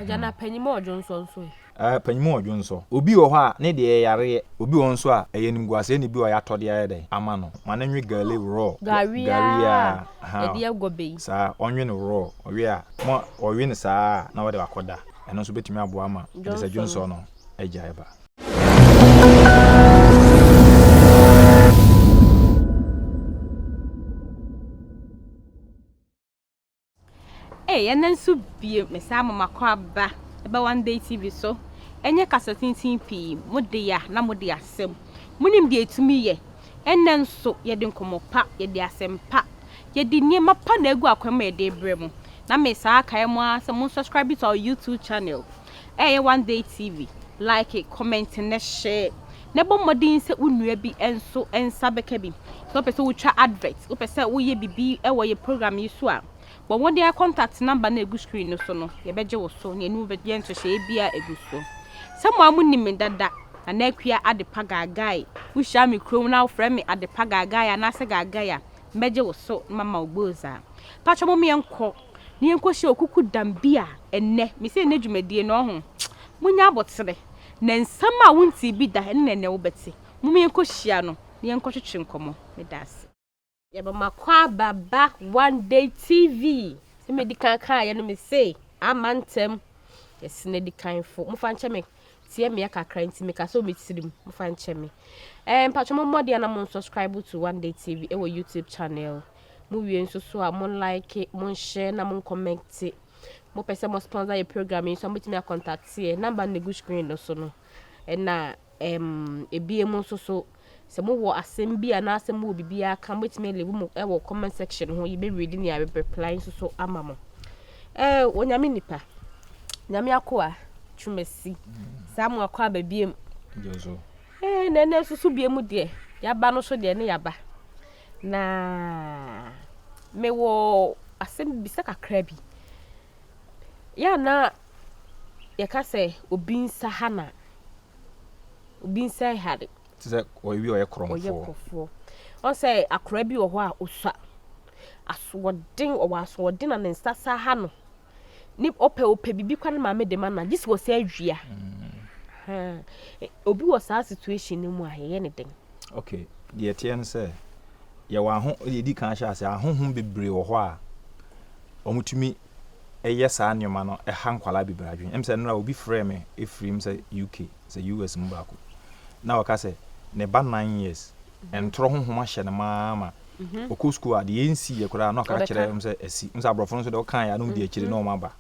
Agya na panyin ma ɔdwo nsɔ nso ɛ? Ɛɛ, panyin ma ɔdwo nsɔ. Obi wɔ hɔ a, ne deɛ ɛyɛ yareɛ. Obi wɔ hɔ nso a, ɛyɛ animguaseɛ na ebi wɔ hɔ a yɛatɔ de ayɛ dɛn ama no. Ma no nwe gari raw. Gari a yɛde agu ɔbɛ yi. Saa, ɔnwe no raw. Ɔwe a, ma ɔwe no saa a, na ɔde akɔda. Ɛno nso bɛtumi aboa ama ɛde sɛ dwonsɔ no agyae ba. Ei ɛnɛ nso bio me san ma makɔ aba ɛba one day TV so ɛnyɛ kasa tenten pii mo de ya na mo de asɛm mo nim deɛ ɛtumi yɛ ɛnɛ nso yɛde nkɔmɔ pa yɛde asɛm pa yɛde nneɛma pa na agu akwan mu a yɛde brɛ mo na me saa kae mo ara sɛ mo subscribe to our YouTube channel ɛyɛ one day TV like comment ne share na bɔ mmɔden sɛ wo nua bi nso nsa bɛka bi sɛ wopɛ sɛ wotwa advert wopɛ sɛ woyɛ biribi wɔ yɛ program yi so a bɔ mmɔden a contact number no egu screen no so no yɛbɛgye wo so na ɛnu bɛyɛ nhyehyɛeɛ bi a egu so sɛ mo a mo nim me dada Nana Akua Adepa Gaagae wohyia me kurom na wofrɛ me Adepa Gaagae anaasɛ Gaagae a mɛgye wo so na mama wo gboza patwa mo meɛnkɔ na yɛnkɔhyia okuku dam bi a ɛnnɛ mese ɛnnɛ dwumadie no ɔho munya abotere na nsɛm a wontii bi da ɛne na ɛnnɛ wobɛte mom yɛnkɔhyia no na yɛnkɔtwetwe nkɔmmɔ meda ase. Yɛbɔ m'akwaaba ba One Day TV. Sɛ medi kan kaeɛ no mese ama ntɛm yɛse no adikanfo. Mofa nkyɛ me tie mmea kakra nti meka sɛ me tirim mofa nkyɛ me. Eh, mpatwɔ mo mmɔden na mo subscribe to One Day TV ɛwɔ YouTube channel. Mo wie nso so a mo like, mo share na mo comment. Mo pɛ sɛ mo sponsor yɛ program yi nso a mobɛtumi acontact yɛ number no gu screen no so no. Ɛna ebiem nso so sɛ mowɔ asɛm bi anaasɛ mowɔ biribi aka mobɛtumi aleave mo wɔ comment section ho yɛbɛread ne yɛabɛ reply nso so ama mo. Eh, onyame nipa nyame akoa twumasi saa mo akɔ aba biem. Eh, na ɛnɛ nso so biem deɛ yaba no so deɛ ne yaba na mewɔ asɛm bisa kakra bi. Yɛ a na yɛka sɛ obi nsa ha na obi nsa ha de. Te sɛ ɔyɛ bi a ɔyɛ korɔmfoɔ. Ɔyɛ korɔmfoɔ. Ɔn sɛ akora bi wɔ hɔ a osua asoɔden ɔwɔ asoɔden na ne nsa sa ha no. Ne ɔpɛ ɔpɛ biribi kora ne maame de ma no a gye sɛ ɔsɛ awia. Mm. Obi wɔ saa situation no mu a yɛyɛ ne den. Okay, deɛ ɛteɛ no sɛ yɛwɔ aho yɛdi kan ahyɛ ase ahonhom bebree wɔ hɔ a wɔtumi yɛ saa nneɛma no ha nkwadaa bebree adwene. Ɛm sɛ nnora obi frɛɛ me ɛfiri m sɛ UK sɛ US mu baako na ɔka sɛ ne ba 9 years ntorɔ honhom ahyɛ no maa ma ɔkɔ sukuu a deɛ ɛnsi yɛ koraa na ɔka kyerɛ m sɛ asi m sɛ aborɔfo no nso deɛ ɔka yɛ a na ɔdi akyire na ɔma aba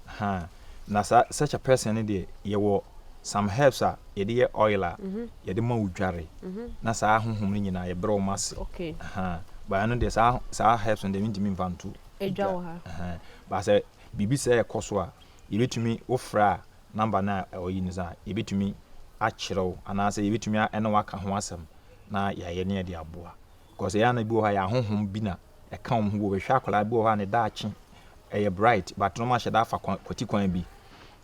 ha na saa such a person no deɛ yɛwɔ some herbs a yɛde yɛ oil a yɛde ma wo dware na saa honhom no nyinaa yɛbrɛ wɔn ase ha baa no deɛ saa herbs no deɛ mentumi mfa nto Edwa wɔ ha. Ba sɛ biribi sɛ ɛkɔ so a yɛbɛtumi wofrɛ a number no a ɔyi no sɛ a yɛbɛtumi akyerɛ wo anaasɛ yɛbɛtumi ɛne waka ho asɛm na yɛayɛ ne yɛde aboa because ɛyɛ ana bi wɔ hɔ a yɛ ahonhom bi na ɛka wɔn ho wɔ bɛhwɛ akwadaa bi wɔ hɔ a ne daakye ɛyɛ bright but na wɔn ahyɛ da afa kwati kwan bi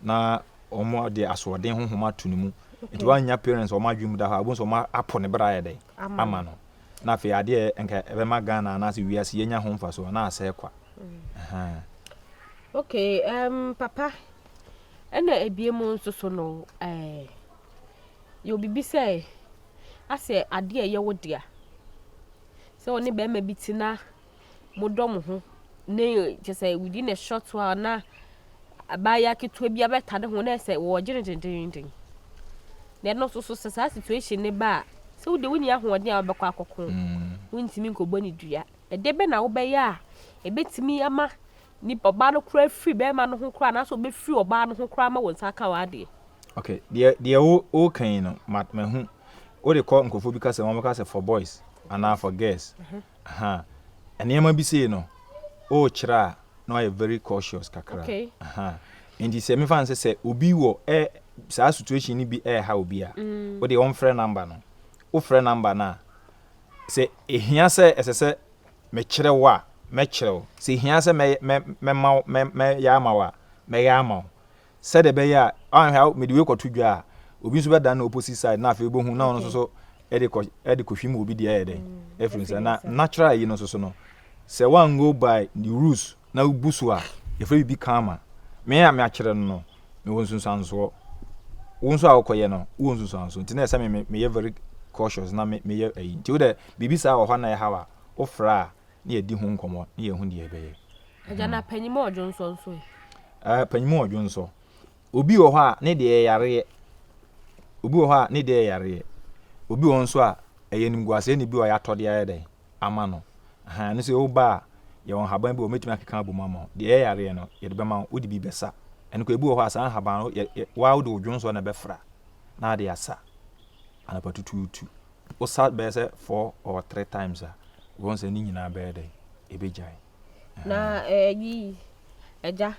na wɔn de asoɔden honhom ato ne mu nti wɔanya parents wɔn adwene mu da hɔ a wɔn nso wɔn apo ne bra yɛ dɛ ama no na afei adeɛ nka ɛbɛma Ghana anaasɛ wiase yɛnya ho mfasoɔ na asɛe kwa. Okay, papa ɛna ebie mu nso so no yɛ obibi sɛ asɛ adeɛ a ɛyɛ wo dea sɛ ɔne bɛrima bi te na modɔ mo ho ne kyɛ sɛ within a short while na abaayewa ketewa bi abɛta ne ho na ɛsɛ wɔregye no dendenden na ɛno nso so sɛ saa situation ne ba a sɛ wode wonni ahoɔden a wobɛkɔ akɔko wontumi nkɔbɔ ne dua ɛdeɛ bɛ na wobɛyɛ a ɛbɛtumi ama nipa ɔbaa no koraa firi bɛrima no ho koraa anaasɛ ɔbɛfiri ɔbaa no ho koraa ma wɔn nsa aka w'adeɛ. Okay, deɛ wo woka yi no ma mahu wode kɔ nkurɔfoɔ bi kasa wɔn bɛka sɛ for boys anaa for girls aha nneɛma bi sei no wokyerɛ a na wayɛ very cautious kakra aha nti sɛ mefa no sɛ obi wɔ ɛ saa situation no bi ɛɛha obi a wode wɔmfrɛ number no wofrɛ number no a sɛ ehia sɛ ɛsɛ sɛ mekyerɛ wo a mɛkyerɛ wo sɛ ehia sɛ mɛ mɛ mɛma wo mɛ mɛyɛ ama wo a mɛyɛ ama wo sɛdeɛ ɛbɛyɛ a ɔnhwɛ a mede wei kɔto dwa a obi nso bɛdan no opposite side na afei wobɛhu na ɔno nso so ɛde kɔ ɛde kɔhwim obi deɛ ɛyɛ dɛn ɛfiri nsa na natural yi no nso so no sɛ one go by the rules na wobu so a yɛfrɛ biribi karma me a meakyerɛ no no. Mewɔ nsunsuansoɔ. Wo nso a wokɔyɛ no, wowɔ nsunsuansoɔ. Nti na ɛsɛ me me meyɛ very cautious na me meyɛ ayi. Nti wo dɛ biribi saa wɔ hɔ na ɛhaw a, wofrɛ a na yɛadi ho nkɔmmɔ na yɛahu deɛ yɛbɛyɛ. Agya na panyin mu ɔdwonsɔ nso ɛ? Ɛɛ panyin mu ɔdwonsɔ. Obi wɔ hɔ a ne deɛ yɛ yareɛ. Obi wɔ hɔ a ne deɛ yɛ yareɛ. Obi wɔ hɔ nso a ɛyɛ animguaseɛ na ebi wɔ hɔ a yɛatɔ de ayɛ dɛn ama no. Ahaa ɛno nso woba a yɛwɔ nhaban bi wɔ hɔ mɛtumi akeka abom ama wo. Deɛ ɛyɛ yareɛ no yɛde bɛma wo, wode bi bɛsa. Ɛno koraa ebi wɔ hɔ a saa nhaban no yɛ yɛ wo ara wode wo dwonsɔ na ɛbɛfra na ade asa anɔpa tutuutu. Wosa bɛyɛ sɛ 4 or 3 times a, wobɛhu sɛ ne nyinaa bɛyɛ dɛn? Ɛbɛgyae. Na ɛyi agya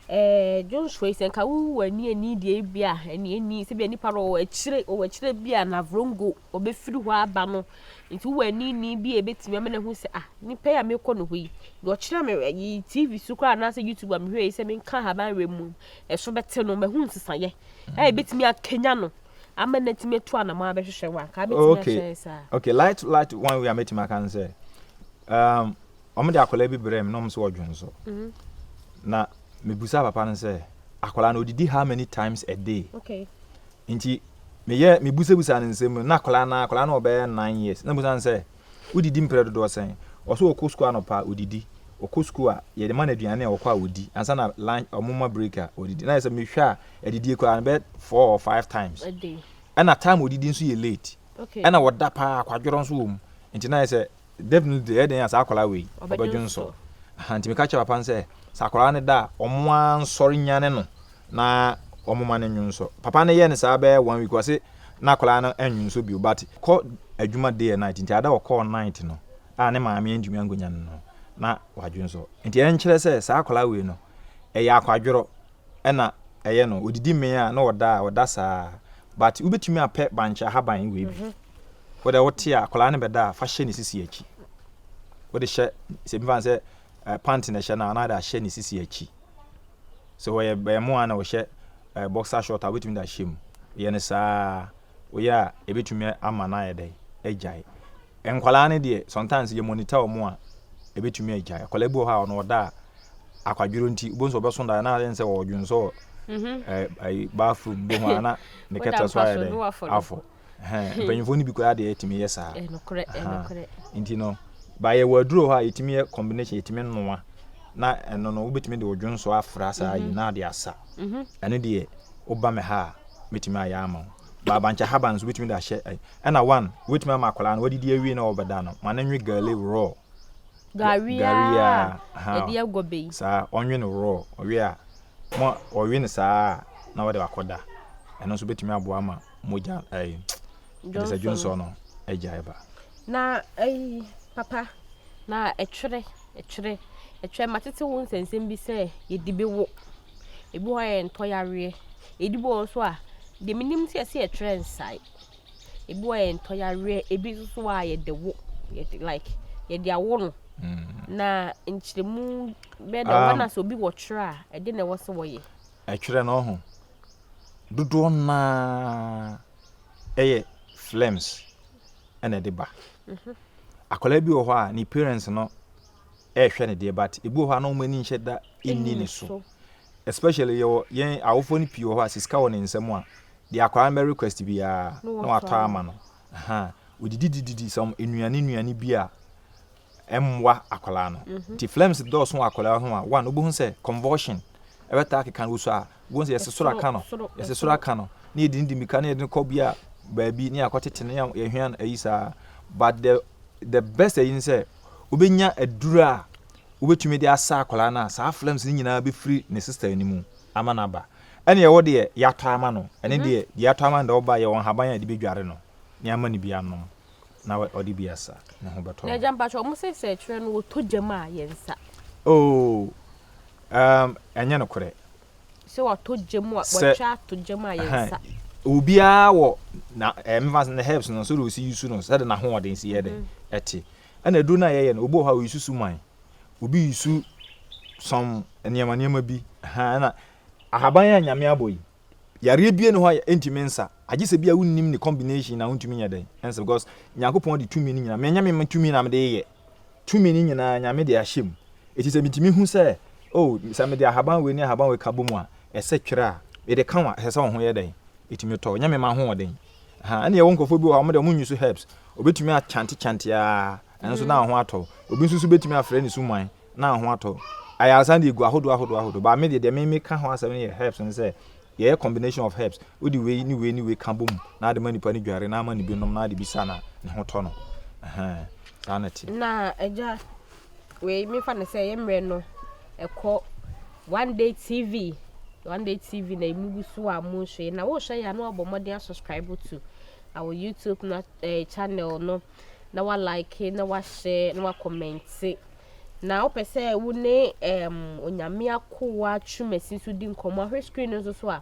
ɛɛ dwonsɔ yi sɛ nka wo w'ani ani deɛ bi a ani ani sɛ bi a nipa no ɔwɔ akyire ɔwɔ akyire bi a navrongo ɔbɛfiri hɔ aba no nti wowɔ ani ni bi a ɛbɛtumi ama no ahu sɛ ah nipa yi a mekɔ no hɔ yi deɛ ɔkyerɛ me ɛyi TV so koraa anaasɛ YouTube a mehwɛ yi sɛ menka ahaban wei mu ɛso bɛte no mahu nsesaeɛ a ɛbɛtumi akanya no ama no atumi atu anamɔ abɛhwehwɛ wo a nka abɛtumi akyerɛ saa. Okay, light light one way a mɛtumi aka no sɛ um, wɔn de akwadaa bi brɛ me na wɔn sɛ ɔdwo nso mhm. na mebusa papa no sɛ akwadaa no odidi how many times a day okay. nti meyɛ mebusabusa ne nsɛm mu na akwadaa no akwadaa no ɔbɛyɛ 9 years na busa no sɛ wodidi mprɛ dodoɔ sɛn ɔso ɔkɔ sukuu anɔpa odidi ɔkɔ sukuu a yɛde ma no aduane a ɔkɔ a ɔdi ansa na lunch ɔmo ma break a ɔdidi na yɛ sɛ mehwɛ a adidie koraa no bɛyɛ 4 or 5 times ɛna time odidi nso yɛ late ɛna wɔda paa akwadworɔ nso wɔ mu nti na yɛ sɛ definitely ɛyɛ den a saa akwadaa wei ɔbɛdwo nsɔ nti meka kyerɛ papa no sɛ sɛ akwadaa no da a ɔmo ara nsɔre nyane no na ɔmo ma no nwo nsɔ papa no yɛ no saa bɛyɛ one week ɔse na akwadaa no ɛnwo nsɔ bio but kɔ adwuma day and night nti ada ɔkɔɔ night no a ne maame antumi ankɔnya no no na wadwo nsɔ nti ɛnkyerɛ sɛ saa akwadaa wei no ɛyɛ akwadworɔ ɛna ɛyɛ no odidi mmea a na ɔda a ɔda saa but wobɛtumi apɛ bankye ahaban wei bi wode wote a akwadaa no bɛda a fa hyɛ ne sisi akyi wode hyɛ sɛ mfa sɛ pant na ɛhyɛ no a na de ahyɛ ne sisi akyi sɛ wɔyɛ bɛɛmo a na wɔhyɛ boxer short a wobɛtumi de ahyɛ mu yɛ no saa woyɛ a ɛbɛtumi ama no ayɛ dɛn agyae nkwadaa no deɛ sometimes yɛ monitor wɔn a ɛbɛtumi agyae akwadaa bi wɔ hɔ a ɔno ɔda a akwadworɔ nti wobɛhu sɛ ɔbɛso da na ayɛ sɛ ɔdwo nsɔ ɛɛ bathroom bi ho a na ne kɛtɛ so ayɛ dɛn afɔ mpanyinfoɔ no bi koraa deɛ yɛtumi yɛ saa nti no ba yɛ wɔ aduro hɔ a yɛtumi yɛ combination yɛtumi noa na ɛno no wobɛtumi de odwo nso afra saa yi na ade asa ɛno deɛ woba me ha a mɛtumi ayɛ ama wo baabankyɛ haba nso wobɛtumi de ahyɛ ɛna one wobɛtumi ama akwadaa no wadidi awie na ɔbɛda no ma no nwe gari raw gari a yɛde agɔ bɛyi saa ɔnwe no raw ɔwe a mo ɔwe no saa na wɔde akɔda ɛno nso bɛtumi aboa ma mogya ɛyi ɛde sɛ dwonsɔ no agyae ba. Na ɛyi papa na ɛtwerɛ ɛtwerɛ ɛtwerɛ ma tete wo nsɛnsɛm bi sɛ yɛde bi wo ebi hɔ yɛ ntɔyareɛ ebi wɔ nso a deɛ menim sɛ yɛsɛ yɛtwerɛ nsae ebi wɔ yɛ ntɔyareɛ ebi nso so a yɛde wo yɛde like yɛde awo no na nkyerɛmu bɛɛ dɛ wɔn na sɛ obi wɔ twerɛ a ɛde na ɛwɔ sɛ wɔyɛ. Ɛtwerɛ no ho dodoɔ naa ɛyɛ phlegms ɛna ɛde ba akwadaa bi wɔ hɔ a ne parents no ɛrehwɛ ne deɛ but ebi wɔ hɔ a na wɔn ani nhyɛ da nni ne so especially yɛwɔ yɛn awofoɔ no pii wɔ hɔ a sika wɔ ne nsam a deɛ akwadaa no bɛ request biara na watɔ ama no odidi didi some nnuane nnuane bi a ɛmmoa akwadaa no nti phlegms dɔɔso wɔ akwadaa ho a one wobɛhu sɛ convulsion ɛbɛtaa keka no so a wobɛhu sɛ yɛsɛ soro aka no yɛsɛ soro aka no ne yɛde ne di mmirika ne yɛde no kɔ bi a baabi ne yɛakɔtete no yɛhwɛ no ayi saa but the best ayi ne sɛ wobɛnya aduro a wobɛtumi de asa akwadaa no a saa phlegms no nyinaa bɛfiri ne sister anim ama no aba ɛne ɛwɔ deɛ yɛatɔ ama no ɛne deɛ deɛ yɛatɔ ama no deɛ ɔba yɛwɔ nhaban a yɛde bɛdware no ne ama no bi anom na ɔde bi asa ne ho bɛtɔ na agya mpakyɛ ɔmo sɛ sɛ ɛtwerɛ no wɔtɔ gyam a yɛn nsa oh ɛnyɛ nokorɛ sɛ watɔ gyam a wɔatwa ato gyam a yɛn nsa obiara wɔ na ɛmfa ne herbs no sɛdeɛ osi use no sɛdeɛ n'ahoɔden si yɛ dɛ ɛte ɛna aduro no a yɛyɛ no obi wɔ hɔ a oyi susu man obi use some nneɛma nneɛma bi ɛna ahaban a Nyame abɔ yi yareɛ bie ne hɔ a ɛntumi nsa agye sɛ bi a wonnim ne combination na wontumi nyɛ dɛn ɛnsa because Nyankopɔn de tumi no nyinaa menyɛ me tumi na mede yɛ tumi no nyinaa Nyame de ahyɛ mu ɛti sɛ metumi hu sɛ oh sɛ mede ahaban wei ne ahaban wei ka bɔ mu a ɛsɛ twerɛ a. Mede ka wo a, ɛsɛ sɛ wo ho yɛ dɛn? Ɛtumi tɔ wo. Nyɛ me ma ahoɔden. Ɛna yɛwɔ nkurɔfoɔ bi wɔ hɔ a, wɔn deɛ wɔn use herbs. Obɛtumi akyante kyante ara, ɛno nso na ho atɔ wo. Obi nso so bɛtumi afrɛ ne suman na ho atɔ wo. Ayaresa deɛ egu ahodoɔ ahodoɔ ahodoɔ. But me deɛ, deɛ me meka ho asɛm no yɛ herbs no sɛ, yɛyɛ combination of herbs. Wode wei ne wei ne wei ka bɔ mu na ade ma nipa no dware na ama no bi nom na ade bi sa na ne ho tɔ no. Ɛhɛn, saa na ɛteɛ. Na agya, wei mefa no sɛ yɛ mmerɛ no ɛkɔ One Day TV, One Day TV na emu gu so a mo nhwɛ na wohwɛ yɛ a na wabɔ mmɔden asubscribe to our YouTube na channel no na wa like na wa share na wa comment. Na wopɛ sɛ wo ne Onyame akoa Twumasi nso di nkɔmmɔ ahwɛ screen no nso so a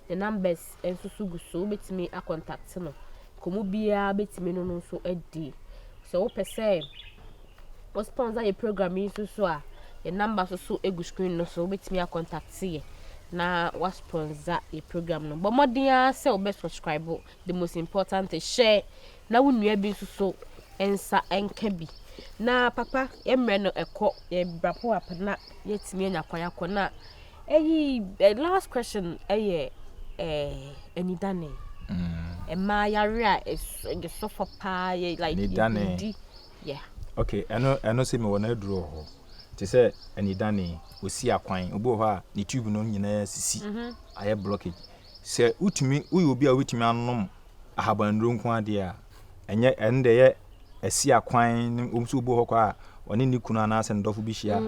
ne numbers nso so gu so, wobɛtumi acontact no. Nkɔmmɔ biara bɛtumi no no nso adi. Sɛ wopɛ sɛ wo sponsor yɛ program yi nso so a, yɛ number nso so gu screen no so, wobɛtumi acontact yɛ na wa sponsor yɛ program no. Bɔ mmɔden ara sɛ wobɛ subscribe, the most important is share na wo nua bi nso so nsa nka bi. Na papa, yɛ mmerɛ no ɛkɔ, yɛ wrap up na yɛatumi anya kwan akɔ. Na ɛyi last question ɛyɛ anidane. Mmaa yare a ɛsɔfɔ paa yɛ like Anidane. Yɛdi. Yeah. Okay, ɛno sɛ mewɔ no aduro wɔ hɔ. Te sɛ anidane, osi akwan, obi wɔ hɔ a ne tube no nyinaa sisi, ayɛ blockage. Sɛ wotumi, woyɛ obi a wobɛtumi anom ahabannuro nko adeɛ a, ɛnyɛ ɛno deɛ ɛyɛ asi akwan ne obi nso obi wɔ hɔ kɔ a ɔne ne kunu anaasɛ ne dɔfo bi hyia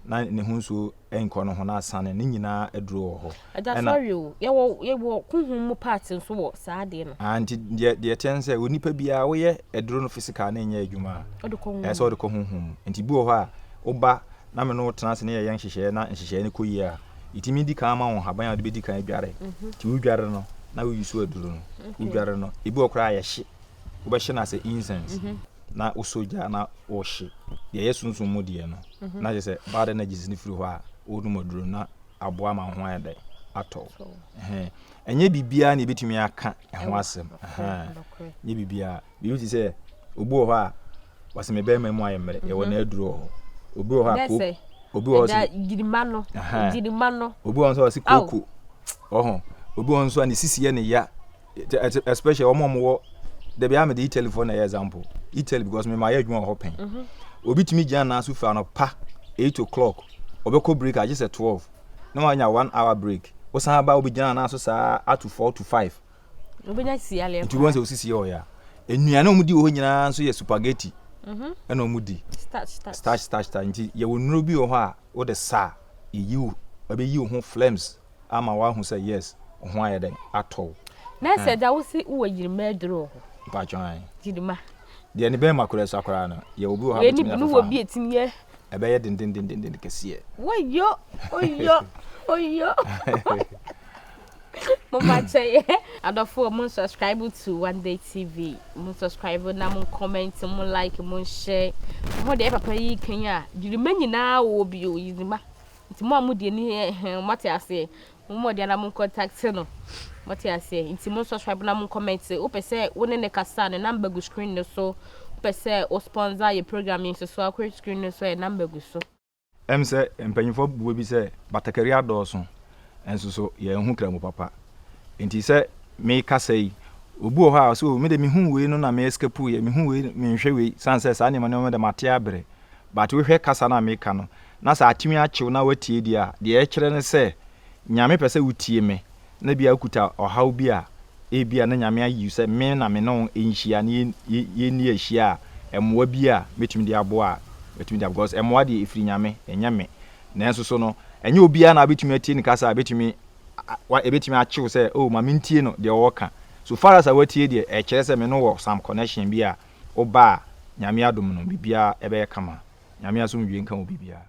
na ne ho nsuo nkɔ ne ho na asane, ne nyinaa aduro wɔ hɔ. Ɛda sorry o, yɛwɔ honhom mu part nso wɔ saa adeɛ no. Ah, nti deɛ ɛteɛ ne sɛ onipa biara woyɛ aduro no physical na ɛnyɛ adwuma a, ɛsɛ sɛ ɔde kɔ honhom mu. Nti bi wɔ hɔ a woba na me ne wo tena ase ne yɛyɛ nhyehyɛeɛ na nhyehyɛeɛ no kɔ yie a, yɛtumi di kan ma wo nhaban a wode bɛdi kan adware. Nti wodware no na woyi so aduro no. Wodware no, ebi wɔ koraa a yɛhye. Wobɛhye no asɛ incense na wosɔ gya na wohye. Deɛ ɛyɛ sunsum mu deɛ no, na kyerɛ sɛ bad energies no firi hɔ a, wonom aduro no na aboa ma wo ho ayɛ dɛ atɔ wo. Ɛnyɛ biribiara na yɛbɛtumi aka ɛho asɛm. Ɛnyɛ biribiara. Biribi te sɛ obi wɔ hɔ a wɔsɛ me bɛrima mu ayɛ mmerɛ, yɛwɔ n'aduro wɔ hɔ. Obi wɔ hɔ a ko obi wɔ hɔ sɛ gyirima no, gyirima no. Obi wɔ hɔ nso a ɔsɛ kooko. Ɔho. Obi wɔ hɔ nso a ne sisi yɛ ne ya. Especially wɔn a wɔwɔ dabi a mede Italy foɔ na ɛyɛ example. Italy because me ma yɛ adwuma wɔ hɔ pɛn. Obi tumi gyina nan so firi anɔpa 8 o'clock ɔbɛkɔ break agye sɛ 12 na wanya 1 hour break. Wosan ba wobɛgyina nan so saa ato 4 to 5. Wobɛnya sisi aleɛ. Nti wɔn sɛ osisi yɛ ɔya. Nnuane a wɔn di wɔ hɔ nyinaa nso yɛ spaghetti. Ɛna wɔn di. Starch starch. Starch starch starch. Nti yɛwɔ nnuro bi wɔ hɔ a wode sa a eyi wo ɛbɛyi wo ho phlegms ama wahu sɛ yes, wo ho ayɛ dɛn atɔ wo. Na sɛ da wo se wowɔ gyirima aduro wɔ hɔ. Mpakyɛw ae. Gyirima. Deɛ ne bɛrima koraa sua koraa no, yɛwɔ bi wɔ hɔ a Wei ne bɛtumi bi no afefa wɔ ho. bi etimi yɛ. Ɛbɛyɛ dendendenden kɛseɛ. Woyo oyo oyo. Mo ma kyɛ yɛ. Adɔfoɔ mo subscribe to One Day TV. Mo subscribe na mo comment, mo like, mo share. Mo deɛ papa yi kan a gyirima nyinaa wɔ bi o gyirima. Nti mo a mo deɛ ni hɛn mo ate aseɛ. Mo mo deɛ na mo contact no. Mo te aseɛ. Nti mo subscribe na mo comment. Wopɛ sɛ wo ne ne kasa ne number gu screen no so. Wopɛ sɛ wo sponsor yɛ program yi nso so akɔ screen no so yɛ number gu so. Sɛ mpanyinfoɔ buo bi sɛ batakari adɔɔso nso so yɛn ho kra mu papa. Nti sɛ mekasa yi, obi wɔ hɔ a ɔsɛ o me de mehu wei no na me escape yɛ, mehu wei menhwɛ wei san sɛ saa nneɛma nneɛma de mate abrɛ. But wohwɛ kasa no a meka no na sɛ atumi akyew na watie deɛ a, deɛ ɛkyerɛ ne sɛ Nyame pɛ sɛ wotie me na bia wokuta ɔhaw bi a ebia na Nyame ayi sɛ me na me ne wo nhyia na yɛnni ahyia a, mmoa bi a mɛtumi de aboa a mɛtumi de aboa because mmoa deɛ ɛfiri Nyame, ɛnyɛ me. Nanso so no, ɛnyɛ obiara na wobɛtumi atie ne kasa a ɛbɛtumi ɛbɛtumi akyew sɛ oh ma mentie no deɛ ɔɔka. So far as a watie deɛ, ɛkyerɛ sɛ me ne wo wɔ some connection bi a woba a Nyame adom no biribiara ɛbɛyɛ kama. Nyame asomdwie nka wo biribiara.